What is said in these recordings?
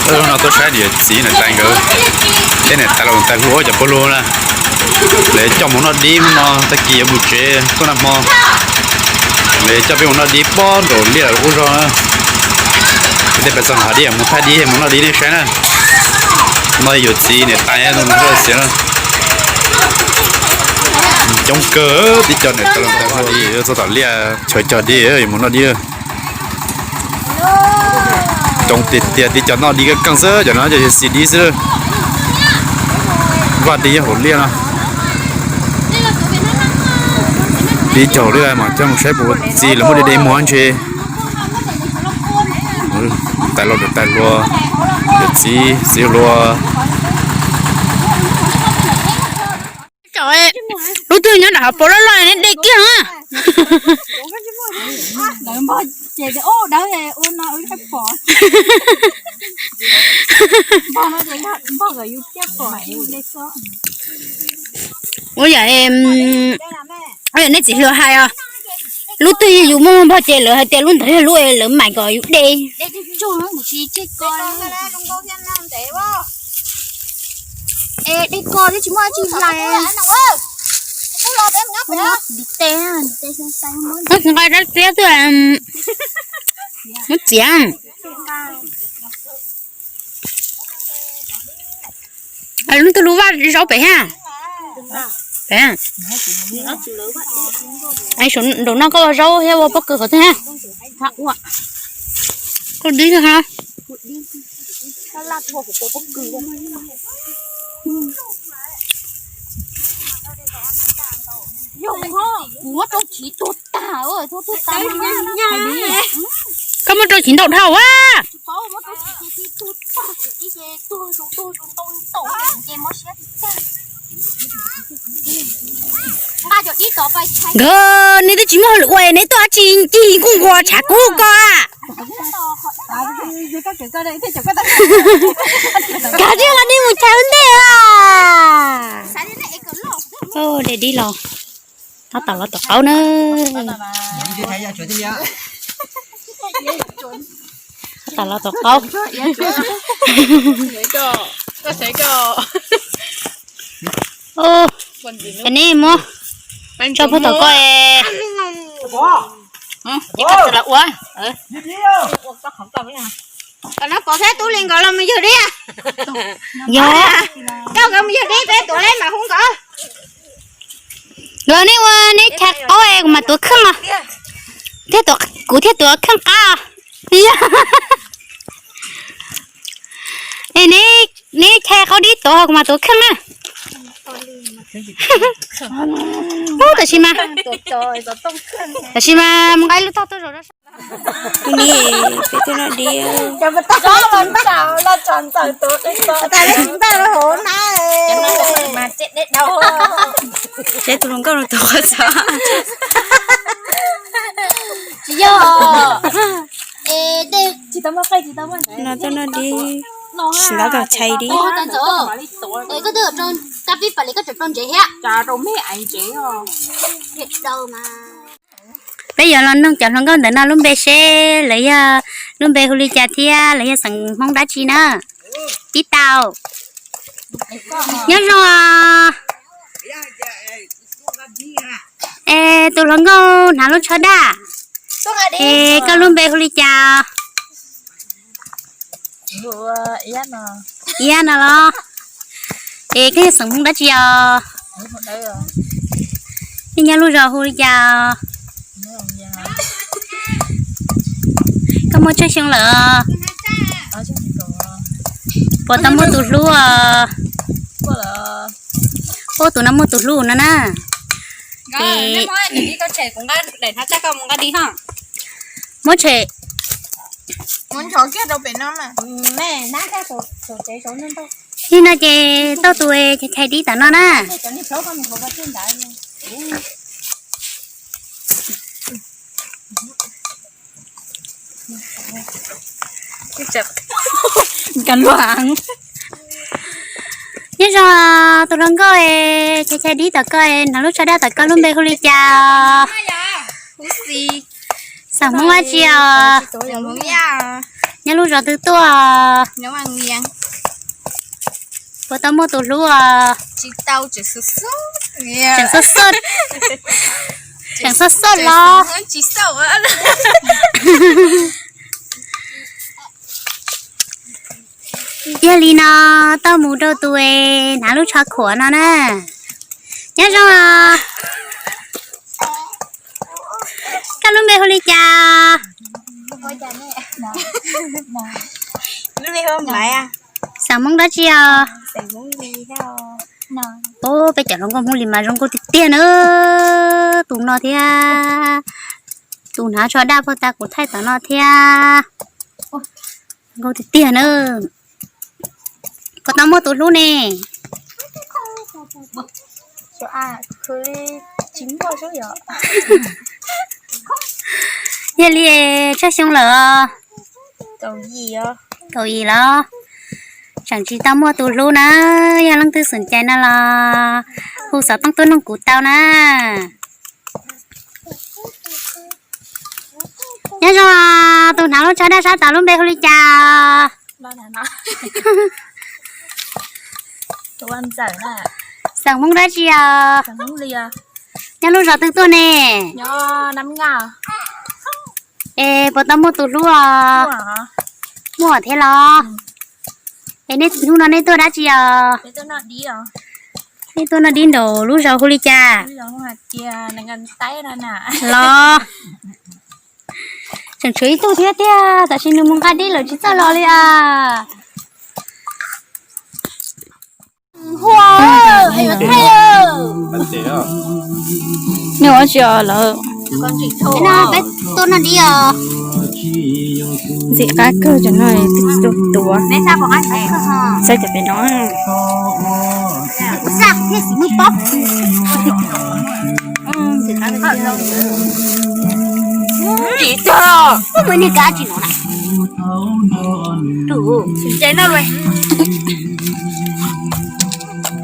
Hnub no tuaj saib niam txiv niam tais nkawd, thiab niam tais los tais hluas cov pog hluas na. Lawv coj mus noj dib hnub no, tag kis yuav mus tsev tuaj nag hmo. Lawv coj peb mus noj dib pob nraum liaj lawv qub zog na. Ces tej pais txog hav dib mus thaij dib mus noj dib nej saib na. No yawm txiv niam tais no xiav na. Coob kawg tib co niam tais los tais hluas txog tom liaj chaw cog dib yuav mus noj dib. Coob tiag tiag, tib co noj dib keej keej xwb, cov no cov yog xis dib xwb. Vaj dib hauv liaj no. Dib caum li mas coj mus saib puas txi lawv muab de de muag ntshe. Tais laus tais hluas, yawm txiv txiv hluas. Lub twg nyob nram hav pos loj loj ne de kiag. Ua yam, ua yam nej txiv hluas hais os, lub twg yus muaj muaj npog ces lawv hais tias lub ntawd yog lub lawv mam kom yus de. Nqa dab txiab twg muab txiav. Lub twg lub vaj zaub pem ha? Pem. Nraum no koj ua zaub thiab ua pob kws qhov twg ha? Koj dib ha. Koj muab rau chiv ntau dhau a. Nkawd neb twb tsis muaj hauj lwm ua neb tuaj tsis ncig nkuj nquag tshav kub ko a. Kav tsij los nej mus chaw ntej a. De dib los, tab tom los tom qaub na. Tab tom los tom qaub. Neb muab tso puag tom ko. Ua no pov thiab tub li nkawd los mus ywg dib. Yog, coj nkawd mus ywg dib peb tuav leb mam hu nkawd. Nkawd neb ua neb chais qaub kuv mam tuav kheej os. Thiab kuv thiaj tuav kheej qab os. Es neb chais qaub dib tuav kuv mam tuav kheej na. Ub, tam sim mas, tam sim mas mus nqa ib lub tog tuaj zaum. Ni, peb tuaj noj dib. Saib tus hluas nkauj no tus qhov txov. Tsis yog. No tuaj noj dib, sim ntov kom chais dib. Peb yuav los noog cov hluas nkauj ntawm no lub npe seb lawv yog lub npe hu li cas thiab lawv yog xeem Hmoob dab tsi na. Tib tau. Nyob zoo. Es tus hluas nkauj hnav lub tsho daj, es koj lub npe hu li cas? Iab no los? Es koj yog xeem Hmoob dab tsi os? Nej nyob lub zos hu li cas? Koj muaj tsawg xyoo lawm? Puas tau muaj tus hlub? Ub, tus no muaj tus hlub no na. Muab tshem. Li no ces tau tus chais dib tom no na. Nyob zoo tus hluas nkauj, chais chais dib tom ko, hnav lub tsho daj tom ko lub npe hu li cas? Xeem Hmoob dab tsi os? Nyob lub zos twg tuaj? Puas tau muaj tus hlub os? Tseem xoj xoj, tseem xoj xoj los. Yog li no, tau mus rau tus hnav lub tsho khuam no na. Nyob zoo os. Koj lub npe hu li cas? Xeem Hmoob dab tsi os? Ub, peb cov hluas nkauj Hmoob Lis mas zoo nkauj tiag tiag na. Tus no thiab, tus hnav tsho daj puag ta kuv thaij tom no thiab. Nkauj tiag tiag na. Puas tau muaj tus hlub ne? Yog li tsawg xyoo lawm os? Kaum yim los? Tseem tsis tau muaj tus hlub na. Yog leej twg xom cai no los hu xov tooj tuaj nug kuv tau na. Nyob zoo, tus hnav lub tsho daj sab tod lub npe hu li cas? Xeem Hmoob dab tsi os? Nyob lub zos twg tuaj ne? Es puas tau muaj tus hlub os? Muaj thiab los? Es nej hnub no nej tuaj dab tsi os? Nej tuaj noj dib nraum lub zos hu li cas? Los, tseem tshuav ib tug thiab tiag, tab sis nws mus nqa dib lawm tsis txawj los li as. Nws ua tsi os lawm? Peb tuaj noj dib os. Ntxim qab kawg, cov no twb tsis tau tuav. Saib cov pem no.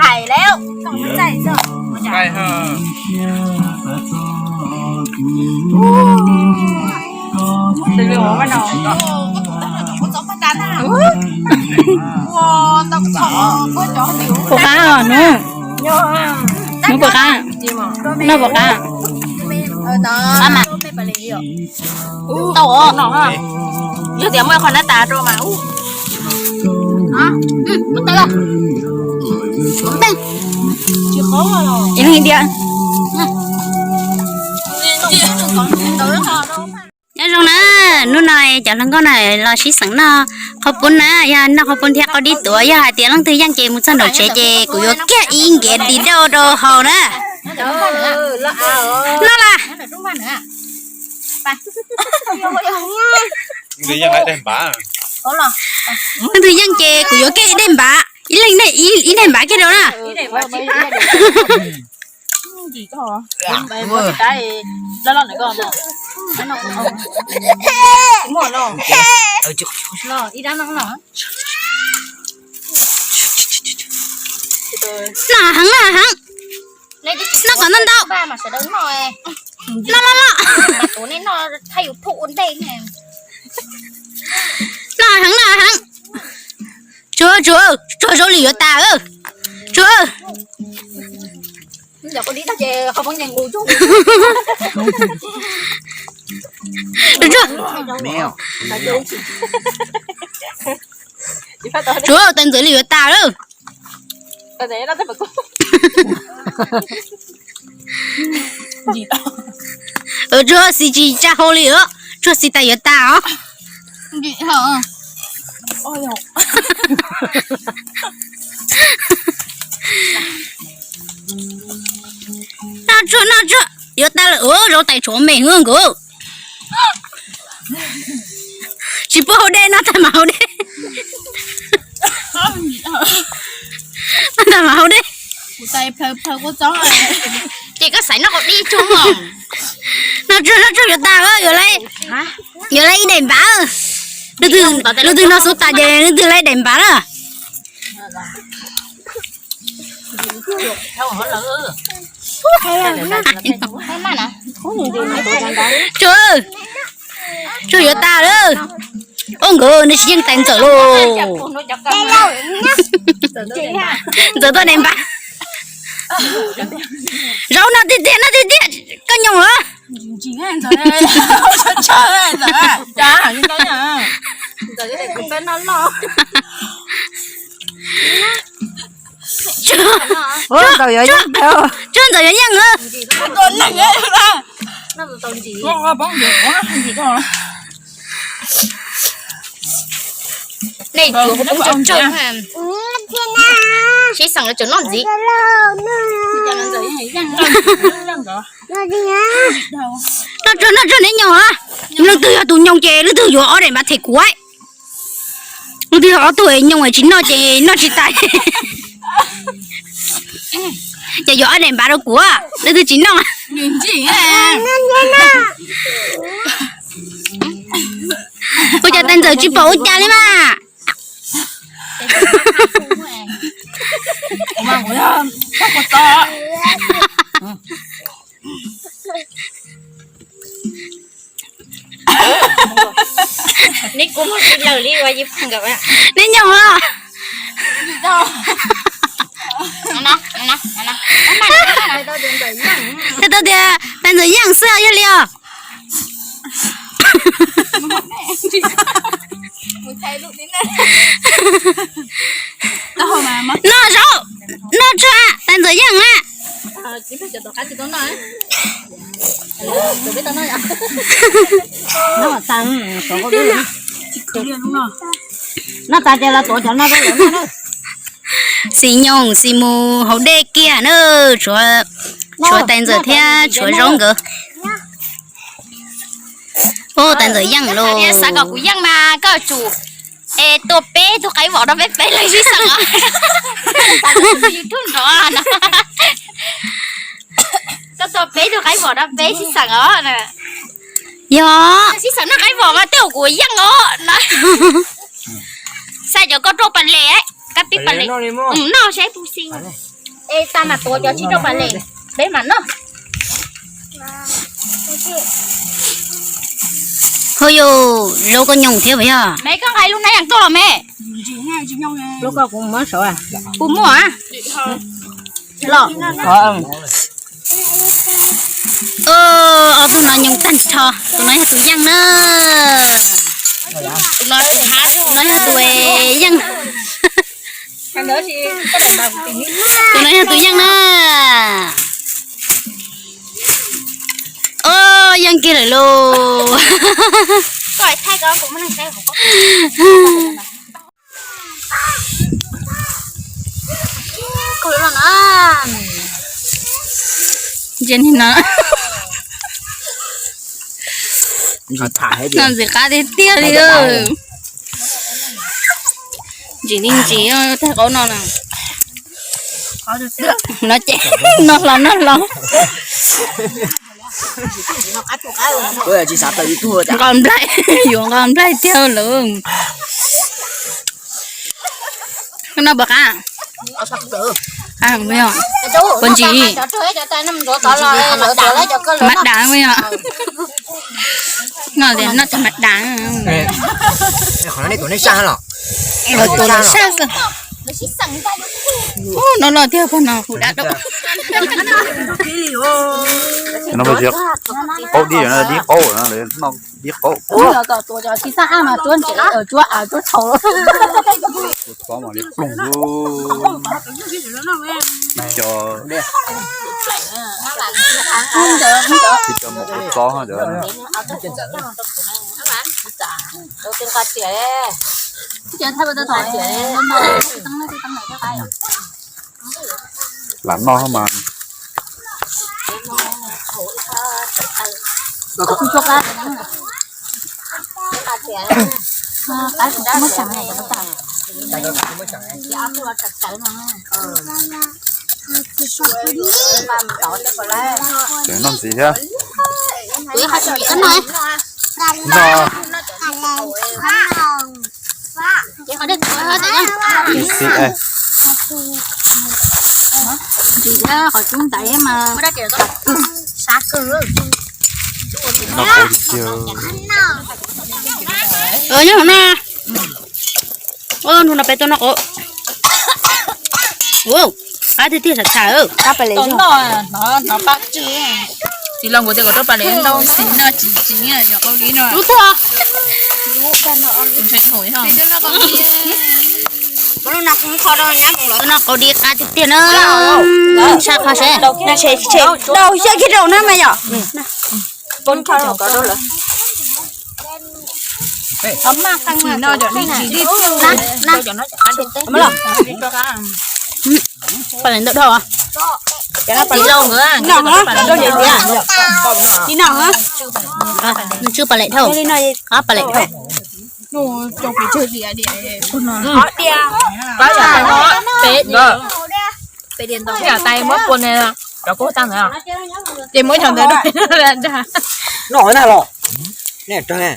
Hais lawm. Puas qab os hnub? Hnub puas qab? Noj puas qab? Tau os. Yog tias muaj qhov nab tas rau mas. Ib leeg ib diav. Nyob zoo na, hnub no cov hluas nkauj na los sib xeem noj qhauv poob na, yog noj qhauv poob thiab qaub dib tuav, yog hais tias leej twg yeej ces mus txog nraum tsev ces kuv yuav kiag ib nkiav di dauj rau haus na. Noj las. Leej twg yeej ces kuv yuav kiag ib daim npav, ib leeg ib daim npav kiag rau na. Noj heev, noj heev. Noj kom ntau ntau. Noj loj loj. Noj heev, noj heev. Tsuag, tsuag, tsuag zaub li yuav tas. Tsuag. Tsuag, tas ntxwv li yuav tas lawm. Tsuag xis tsis tsa hau li os, tsuag xis tas yuav tas os. Noj tsuag, noj tsuag, yuav tas lawm. Zaub tais tshuav me hwv nkaus. Tsis pub haus dej, noj tag mam haus dej. Noj tag mam haus dej. Ces koj xaiv noj qaub dib tsuag. Noj tsuag, noj tsuag yuav tas, yuav, yuav lawv ib daim npav. Leej twg noj xub tas ces leej twg lawv ib daim npav na. Tsuag, tsuag yuav tas lawm. Ub, nkawd nws tsis yeej tais ntxawm lauj. Ntxawm tuaj daim npav. Zaub no tiag tiag, no tiag tiag, koj nyoos los? Tsuag ntxawm yuav yeej. Nej tsuav kuv poob tsawg tsawg, sib xeem lawv tseem noj ntxiv. Noj tsuag, noj tsuag, neb nyoos a. Leej twg yog tus nyoos ces leej twg yuav ob daim npav them kuv. Leej twg yog ob tug nyoos tsis noj ces noj tsis tas. Ces yuav ob daim npav rau kuv, leej twg tsis noj. Ua cas tais ntxawm tsis pom ua cas li mas. Neb kuv muag tsis lawm li ua ib nkawm. Neb nyoos os. Tau tias tais ntxawm yeej xwb yog li os. Noj zaub, noj tsuag, tais ntxawm yeej na. Xis nyoos xis mus haus dej kiag na, tshuav tais ntxawm thiab tshuav zaub nkawd. Ub, tais ntxawm yeej lauj. Xav kom kuv yeej mas koj tsum es tua peb tug qaib vos rau peb peb leeg sib xeem os. YouTube nrov. Koj tua peb tug qaib vos rau peb sib xeem os. Yog sib xeem noj qaib vos mas tej zaum kuv yeej os. Saib cov koj rau pas les, kab pib pas les. Noj saib puj xi. Es tas mas tuav cov tsis rau pas les, peb mam noj. Hos yus zaub koj nyoos thiab puas yog? Me koj nqa lub nab yas tuaj los me. Lub koj kuv muab saud. Kuv muaj. Los. Ob tug no nyoos tag nrho, tus no yog tus yeej na. Tus no yog tus yeej. Tus no yog tus yeej na. Ub, yeej kiag lawm lauj. Ntsia no, no ntxim qab tiag tiag li. Ntsim li ntsim tag qaub no na. No ces noj hlo noj hlo. Nqos nplaig, yuav nqos nplaig tiag lawm. Koj noj puas qab? Puas ntsim? Mas dam yom. Noj tias noj tag mas dam. Qhov no nej tuav nej saj los? Tuav lawv saj xwb. Ub, no loj tiag pog no kuv dab dau. No dib qaub, dib qaub no, dib qaub. Kom tuav cov tsis txaj ab mas tsuab ntsev, tsuab av tsuab tshau. Ua txob mas li ploog lub. Cov mus ua txob cov. Lam noj mas. Tseem noj ntxiv thiab. Noj. Ntxiv, ntxiv qhov cub ntaiv mas. Noj qab tiag. Nyob hauv no. Hnub no peb tuaj noj qauv. Qab tiag tiag, tham tham. Txiv los kuv tias kom tuaj pam li ntau, txiv no tsis tsis yog qau dib no. Lub tuaj. Noj qauv dib qab tiag tiag na. Sab qhov seb. Dau xyab kiag rau na mas yom. Pam li ntau dhau. Nws tsw pam li dhau. Qab pam li dhau. Peb diav ntau, yam tais muab pua ne, cov kuj tag ntawd, ces muab cov ntawd. Noj na los, ne rau ne.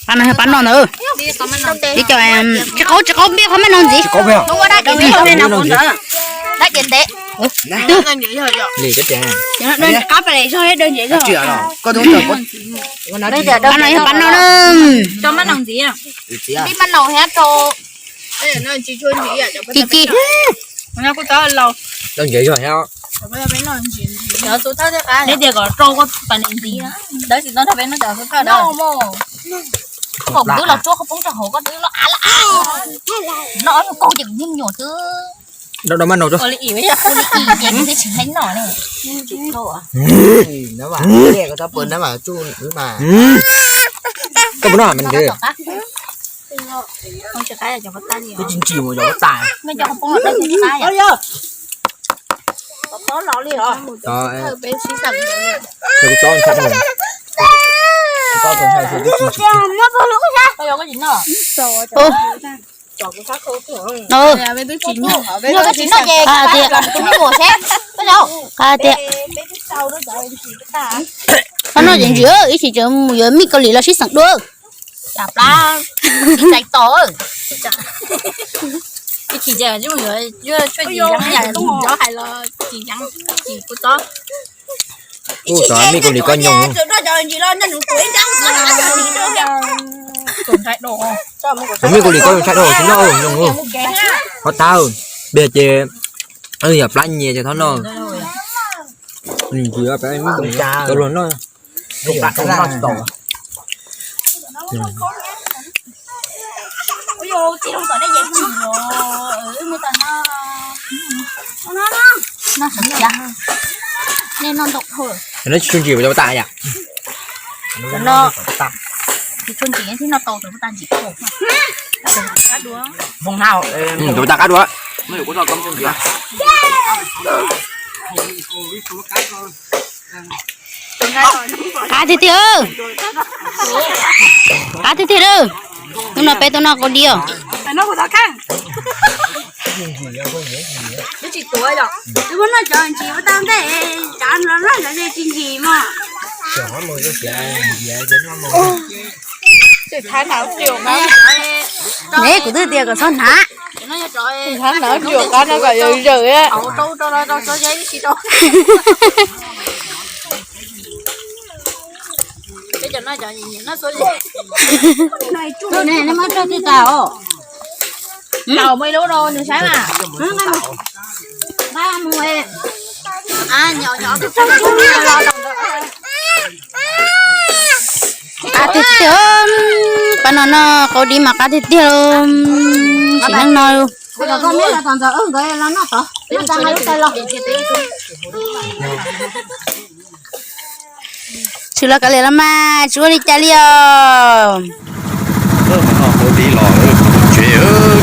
Pab no yog pab noj ntawd. Ib co tsis qaub tsis qaub npej qhov maj no ntxiv. Dab ces ntev. Qab pam li zog, dab ces zog. Pab no yog pab noj na. Tso maj nau ntxiv. Pib maj nau thiab rau. Ci ci. Dab ces zog thiab. Neb tias kom rau koj pam li ntxiv, tab sis no peb noj cov xub thawj na. Kom twb los tsuab koj poob rau hauv koj twb los a la. Noj ob nyuag kaug ces kuv yeej nyuam xwb. Rau maj nau rau. Ua li ib, ua li ib ces kuv thiaj tsis heev noj ne. Koj puas noj me ntsis? Twb tsis ntsis mus yog tas. Qab tiag. Qab tiag. Qhov no ces ntsis ib chim tseem mus yuav mij Kaus Lim los sib xeem dua. Cas plab tsis txais tos. Ib chim ces mus yuav tshuaj tsis yeeb, yam nrov hais los tsis yeeb, tsis kuv txob. Kuv txob mij Kaus Lim koj nyoog. Kuv mij Kaus Lim koj ntshai dhau tsis noj nyoog. Qhov tau, peb ces yog plab nyias ces txhob noj. Tau luag noj. Cov no tsis tshua ntsim, cov tas yom. Cov no tsis tshua ntsim thiab no tau cov tas ntsim. Cov tas qab dua. Qab tiag tiag. Qab tiag tiag lawm. Hnub no peb tuaj noj qau dib os. Neb kuv twb tias kom txhob hnav. Hnav hnav ruam qab no kom yau zawm. Neb muab rau twg tas os? Laus muaj ib lub rau nws saib mas. Qab tiag tiag, pab no noj qau dib mas qab tiag tiag, tsis neej no. Tsis los kav liam los mas tsis ua li cas li os. Qau dib los tsev.